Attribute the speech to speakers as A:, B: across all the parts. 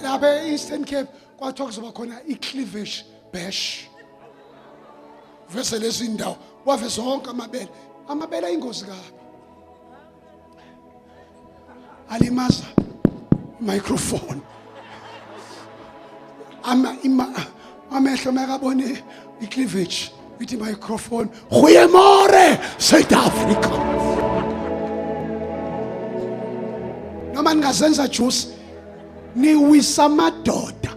A: Lapha e-Eastern Cape kwathiwa kuzoba khona i-cleavage bash. Vese lezi ndawo waveza wonke amabele. Amabele ayingozi kabi. Alimaza microphone. Ama ima amehlo makabone i-cleavage ithi microphone goeiemôre South Africa. Noma ningazenza juice niwisa amadoda.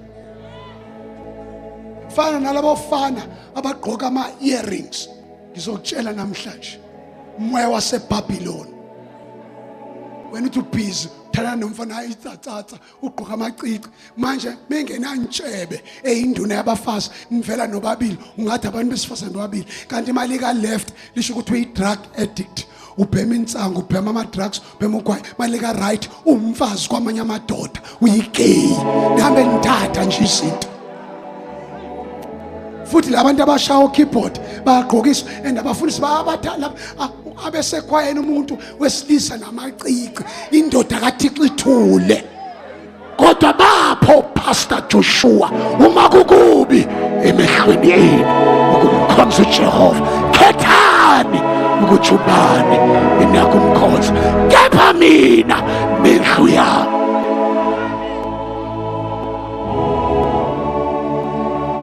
A: Fana nalabofana abagqoka ama earrings. Ngizokutshela namhlanje moya waseBabylon. Wena uthi ubhizi uthandana nomfana ayitsatsatsa ugqoka amacici manje mengenantshebe eyinduna yabafazi nivela nobabili ungathi abantu besifazane bobabili kanti imali ka left lisho ukuthi uyi drug addict ubhema insangu ubhema ama drugs ubhema ugwayi imali ka right umfazi kwamanye amadoda uyigay nihambe nithatha nje izinto futhi labantu abashaya keyboard bayagqokiswa and abafundisi bayabathanda abesekhwayeni umuntu wesilisa namacici indoda kaThixo ithule kodwa bapho Pastor Joshua uma kukubi emehlweni enu ukumkhonza uJehova khethani ukuthi ubani eniyakumkhonza kepha mina nendlu yami.